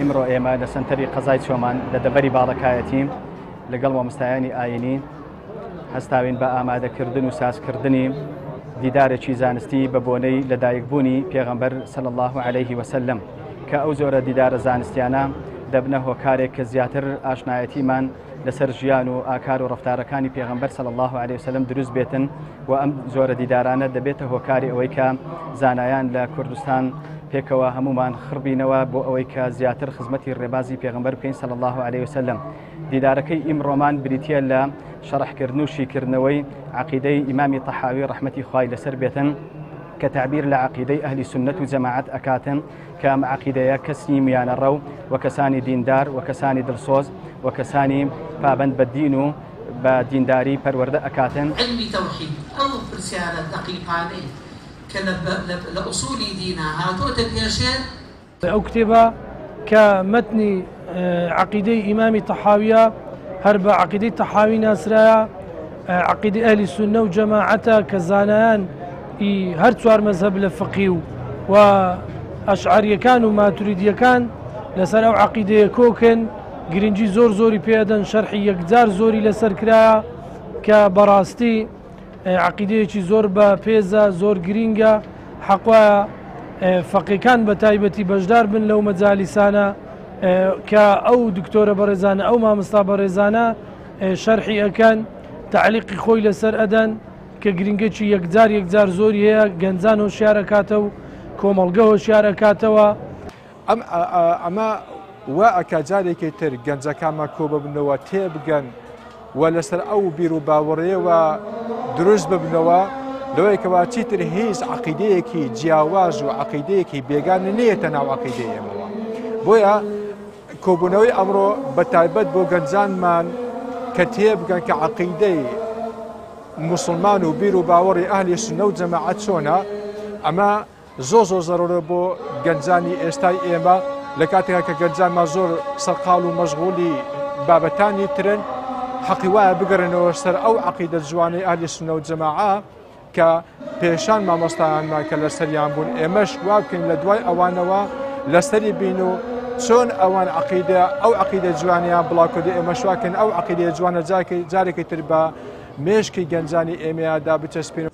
ئیمڕۆ ئێمە لە سەنتەری قەزای چۆمان لە دەڤەری باڵەکایەتی لەگەڵ مامۆستایانی ئایینی هەستاوین بە ئامادەکردن و سازکردنی دیدارێکی زانستی بە بۆنەی لەدایکبوونی پێغەمبەر صلی الله علیه وسلم کە ئەو جۆرە دیدارە زانستیانە دەبنە هۆکارێک کە زیاتر ئاشنایەتیمان لەسەر ژیان و ئاکار و ڕەفتارەکانی پێغەمبەر صلی الله علیه وسلم دروست بێتن و ئەم جۆرە دیدارانە دەبێتە هۆکاری ئەوەی کە زانایان لە کوردستان پێکەوە هەمومان خڕبینەوە بۆ ئەوەی کە زیاتر خزمەتی ڕێبازی پێغەمبەر بکەین صلی الله علیه وسلم. دیدارەکەی ئیمڕۆمان بریتییە لە شەڕحکردن و شیکردنەوەی عەقیدەی ئیمامی تەحاوی ڕەحمەتی خوای لەسەر بێتن کە تەعبیر لە عەقیدەی ئەهلی سوننەت و جەماعەت ئەکاتن کە ئەم عەقیدەیە کەسی میانەڕەو و کەسانی دیندار و کەسانی دڵسۆز و کەسانی پابەند بە دین و بە دینداری پەروەردە ئەکاتن. عیلمی تەوحید ئەو پرسیارە دەقیقانەی کە لە ئوسولی دینا هاتۆتە پێشێ، ئەو کتێبە کە مەتنی عەقیدەی ئیمامی تەحاویە هەر بە عەقیدەی تەحاوی ناسرایە عەقیدەی ئەهلی سوننە و جەماعەتە کە زانایان ئی هەر چوار مەزهەب لە فقی و و ئەشعەریەکان و ماتوریدیەکان لەسەر ئەو عەقیدەیە کۆکن گرنگی زۆر زۆری پێدەن شەرحی یەکجار زۆری لەسەر کرایە کە بەڕاستی عەقیدەیەکی زۆر بە پێزە زۆر گرینگە حەقوایە فەقێکان بە تایبەتی بەشدار بن لەو مەجالیسانە کە ئەو دکتۆرە بەڕێزانە ئەو مامۆستا بەڕێزانە شەرحی ئەکەن تعلیقی خۆی لەسەر ئەدەن کە گرنگێکی یەکجار یەکجار زۆری هەیە گەنجان هۆشیار ئەکاتە و کۆمەڵگە هۆشیار ئەکاتەوە. ئەم ئەمە وا ئەکا جارێکی تر گەنجەکانمان کۆببنەوە تێبگەن و لەسەر ئەو بیر و باوەڕەیەوە دروست ببنەوە لەوەی کەوا چیتر هیچ عقیدەیەکی جیاواز و عقیدەیەکی بێگانە نێتە ناو عقیدەی ئێمەوە بۆیە کۆبوونەوەی ئەمڕۆ بە تایبەت بۆ گەنجانمان کە تێبگەن کە عقیدەی مسلمان و بیر و باوەڕی ئەهلی سنە و جەماعەت چۆنە ئەمە زۆر زۆر زەرورە بۆ گەنجانی ئێستای ئێمە لە کاتێکا کە گەنجانمان زۆر سەرقاڵ و مەشغولی بابەتانی ترن حەقی وایە بگەڕێنەوە سەر ئەو عەقیدە جوانەی ئەهلی سوننە و جەماعە کە پێشان مامۆستایانمان کە لەسەریان بوون ئێمەش وا بکەین لە دوای ئەوانەوە لەسەری بین و چۆن ئەوان عەقیدە ئەو عەقیدە جوانیان بڵاو کردو ئێمەش وا بکەین ئەو عەقیدەیە جوانە جارێکی تر بە مێشکی گەنجانی ئێمەیادا بچەسپین.